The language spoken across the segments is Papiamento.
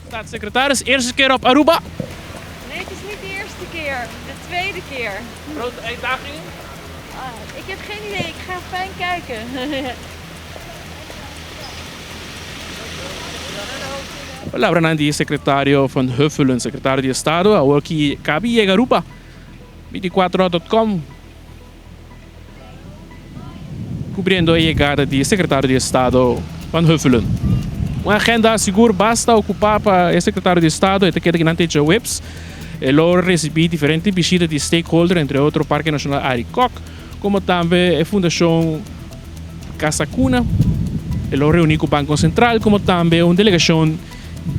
Staatssecretaris, eerste keer op Aruba? Nee, het is niet de eerste keer. De tweede keer. Grote uitdaging? Ah, ik heb geen idee. Ik ga fijn kijken. Palabranan di Secretario Van Huffelen, Secretario di Estado, awor ki cabi yega Aruba. 24ora.com Cubriendo e yegada di Secretario di Estado Van Huffelen. Un agenda sigur basta ocupa pa e Secretario di Estado, e ta keda kinan te djaweps. E lo ricibi diferente bishita di stakeholder, entre otro Parke Nacional Arikok, como tambe e Fundacion Casa Cuna. E lo reuni cu Banco Central, como tambe un delegacion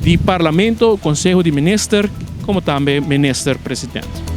di Parlamento, Conseho di Minister, como tambe Minister President.